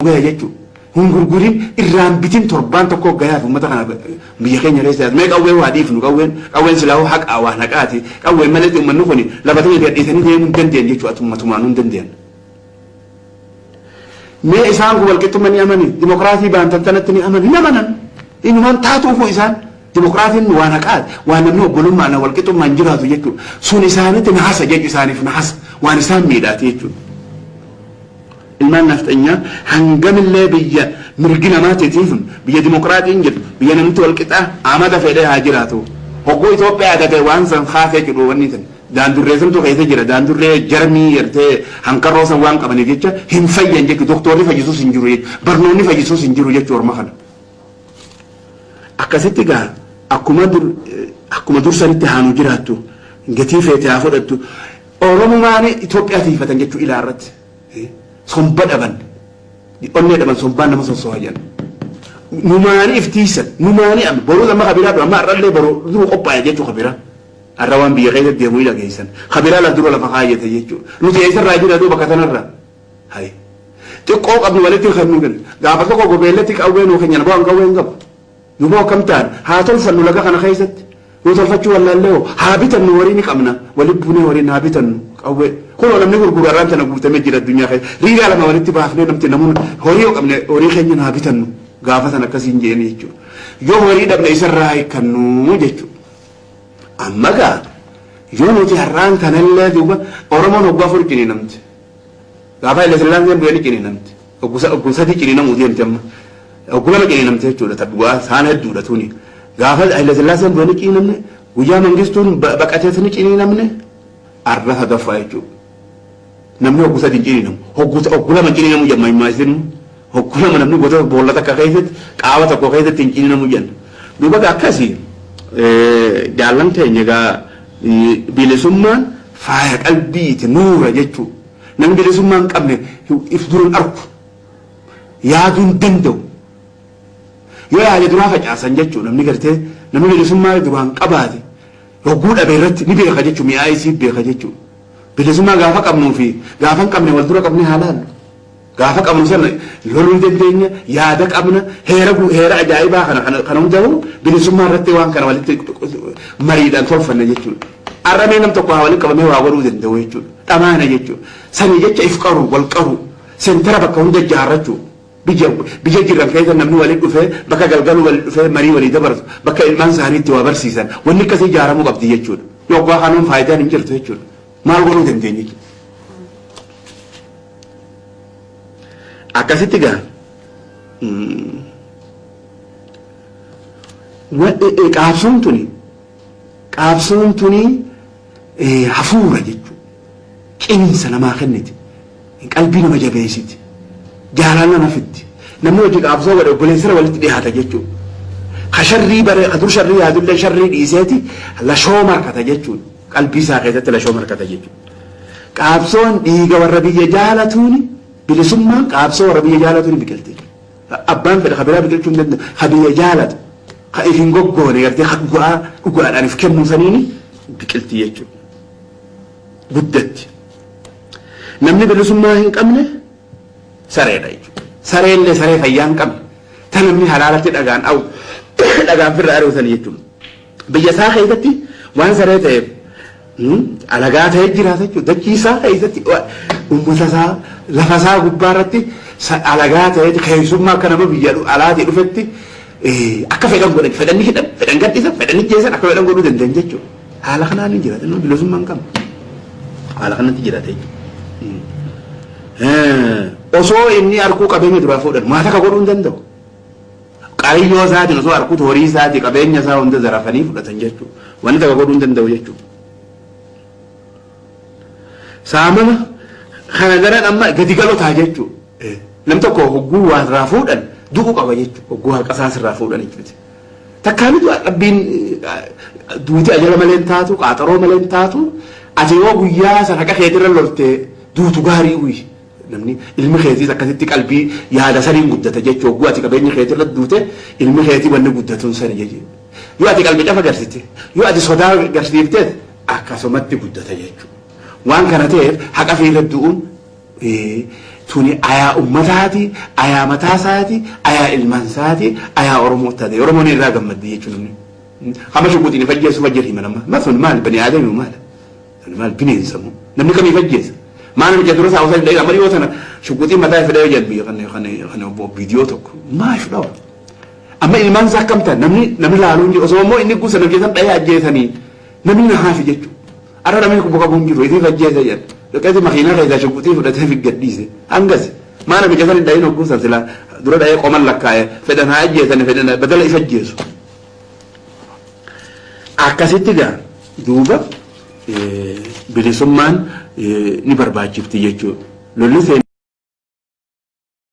Gaya jechuudha. Hin gurgurin, irraan bitin, torbaan tokko gayaaf uummata kana biyya keenya keessa mee qawwee waa dhiifnu. Qawween, qawween silaa haqaa, waan haqaati. Qawween malee uummanni kun lafa ta'e gadhiisanii deemuu hin dandeenye jechuudha. Ummatumaan hin dandeenye. Mee isaan kun walqixxummaa ni amani? Dimokiraasii baantan tanatti ni amani? Hin amanan. Inumaan taatuufu isaan dimokiraasiin waan haqaati, waan namni obbolummaan walqixxummaan jiraatu jechuudha. Sun isaanitti nahasa jechuudha, isaaniif nahasa, waan isaan miidhaati jechuudha. Ilmaan nafxanyaa hangamillee biyya mirgi namaatiitiif, biyya dimokiraatiin jirtu, biyya namni walqixaa amata fedhee haa jiraatu. Hogguu Itoophiyaa tate waan san kaasee jedhu, wanni san daandurree santu keessa jira. Daandurree jarmii gartee hankarroo san waan qabaniif jecha hin fayyan jechuudha. Doktorri fayyisuus hin jiru jechuudha. Barnoonni fayyisuus hin jiru jechuudha orma kana. Akkasitti gaa akkuma dur sanitti haanu jiraattu, gatii feete haa fudhattu. Oromumaan Itoophiyaa tiifatan jechuu ilaa irratti. Somba dhaban, onnee dhaban, sombaan nama sossoha jedhan. Numaanii iftiisan, numaanii amma boruu amma kabiraa amma har'allee boruu duru qophaa'e jechuu kabiraa. Har'a waan biyya keessa deemu ila geessan. Kabiraa laf dura lafa kaayyate jechuudha. Nuti eessarraa jira duuba bakka tanarraa? Hayi. Xiqqoo qabnu walitti kan nu kennu. Gaafa tokko gobeellatti qawwee nuu kennan, bu'aan qawwee hin qabu. Nu boo akkam ta'an haa tolfannu laga kana keessatti. Yoo tolfachuu wallaallee hoo haa bitannu, horii ni qabna. Walitti buunee horiin haa bitannu qawwee. Kunoo namni gurguru har'aan tana guutamee jira addunyaa keessa. Riigaa lama walitti baafnee namti namoonni horii yoo qabne horii keenya haa bitannu. Gaafa sana akkasiin jeeni jechuudha. Yoo horii dhabne isarraa hiikkannu jechuudha. Amma gaa yoo nuti har'aan kanallee duuba Oromoon hoggaa 4 ciniinamti. Gaafa Haile Sillaaseen bu'ee ni ciniinamti. Oggu 3 ciniinamuu deemti amma. Oggu 2 ciniinamti jechuudha. Ta dhugaa saan hedduudha tuni. Gaafa Haile Sillaaseen bu'ee ni ciniinamne. Guyyaa Mangistuun baqatees ni ciniinamne. Arra sadaffaa jechuudha. Namni oggu 3 hin ciniinamu. Oggu 2 ciniinamu jedhama himaa isin. Oggu 2 namni gosa boolla takka keessatti, qaama tokko keessatti hin ciniinamu jenna. Duuba akkasii jaallan keenya egaa bilisummaan faaya qalbiiti, nuura jechuudha. Namni bilisummaa hin qabne if dura hin argu. Yaaduu hin danda'u. Yoo yaade duraa facaasan jechuudha. Namni gartee namni bilisummaa duraan qabaate hogguu dhabe irratti ni beeka jechuudha. Mi'aa isii beeka jechuudha. Bilisummaa gaafa qabnuu fi gaafa hin qabne wal dura qabnee haa laallu. Gaafa qabnu sana loluu ni dandeenya, yaada qabna, heera heera ajaa'ibaa kana kana hundaa'u bilisummaa irratti waan kana walitti mariidhaan tolfanna jechuudha. Har'a mee nam tokko haa walitti qabamee waa godhuu danda'u jechuudha. Dhamaana jechuudha. Sanii jecha if qaru, wal qaru, sentara bakka hunda ijaarrachuu. Biyya jiran keessa namni walitti dhufee bakka galgaluu walitti dhufee marii walii dabarsu, bakka ilmaan isaanii itti waa barsiisan, wanni akkasii ijaaramuu qabdi jechuudha. Yoggaa kanuun faayidaan hin jirtu jechuudha. Maal godhuu dandeenya jechuudha. Akkasitti gaa qaabsoon tuni hafuura jechuudha. Cimiinsa namaa kenniti. Qalbii nama jabeessiti. Jaalala nama fiddi. Namni hojii qaabsoo godhe obboleessara walitti dhiyaata jechuudha. Ka sharrii bare, ka dur sharrii yaadullee sharrii dhiiseeti lashoo markata jechuudha. Qalbii isaa keessatti lashoo markata jechuudha. Qaabsoon dhiiga warra biyya jaalatuuni, bilisummaan qaabsoo warra biyya jaalatuuni biqilti. Abbaan fedhe ka biraa biqilchuu hin danda'u. Ka biyya jaalatu, ka if hin goggoone gartee, ka dhugaa dhugaadhaan if kennuu saniini biqilti jechuudha. Guddatti. Namni bilisummaa hin qabne sareedha jechuudha. Sareellee saree fayyaa hin qabne. Ta namni halaalatti dhagaan awu dhagaan firra ari'u sani jechuudha. Biyya isaa keessatti waan saree ta'eef alagaa ta'ee jiraata jechuudha. Dachii isaa keessatti, uummata isaa, lafa isaa gubbaa irratti alagaa ta'ee, keessummaa akka nama biyya alaatii dhufetti akka fedhan godhan, fedhan ni hidhan, fedhan gadhiisan, fedhan ni jeessan, akka fedhan godhuu danda'an jechuudha. Haala kanaan ni jiraata. Inni bilisummaa hin qabne. Haala kanatti jiraata jechuudha. Osoo inni arguu qabeenya duraa fuudhan maa takka godhuu hin danda'u. Qariyyoo isaatiin osoo arguutu horii isaatii, qabeenya isaa hunda zarafanii fudhatan jechuudha. Wanni takka godhuu hin danda'u jechuudha. Saamama kana daran amma gadi galotaa jechuudha. Nam tokko hogguu waa irraa fuudhan du'uu qaba jechuudha. Hogguu haqa isaas irraa fuudhan jechuudha. Takkaan du'a rabbiin duuti ajala malee hin taatu, qaaxaroo malee hin taatu. Ati yoo guyyaa san haqa keetirra loltee duutu gaarii uyi. Namni ilmi keetiis akkasitti qalbii yaada saniin guddata jechuudha. Hogguu ati qabeenya keetirra duute ilmi keetii wanni guddatuun sani jechuudha. Yoo ati qalbii cafa garsite, yoo ati sodaa garsiifteet akkasumatti guddata jechuudha. Waan kana ta'eef haqa fiirra du'uun Tuni ayaa ummataati, ayaa mataasaati, ayaa ilmaansaati, ayaa Oromoo taate. Oromoon irraa gammaddi jechuun namni. Hama shuguxiin ifajjeessu fajjir himan amma. Ma sun maal bani aadami maal? Sun maal bineensa moo? Namni kamii ifajjeessa? Maal namicha dura isaa osoo hin dha'in amma dhiyoo tana shuguxiin mataa ifadhee jedhu biyya kana kana kana viidiyoo tokko. Maaf dhawa? Amma ilmaan isaa akkam ta'an namni laaluu hin jiru. Osoo immoo inni guusa namni keessan dha'ee ajjeesanii namni na haafi jechuudha. Arra namni kubba qabu hin jiru. Ifii ajjeesa jedha. Dhaqeeti makiinaa keessaa shuguxii fudhatee fi gadhiise. Hangas. Maa namicha san hin dha'in hogguu san silaa dura dha'ee qoman lakkaa'e fedhan haa ajjeesani fedhan badala isa ajjeesu. Akkasitti gaa duuba bilisummaan ni barbaachifti jechuudha. Lolli seenaa.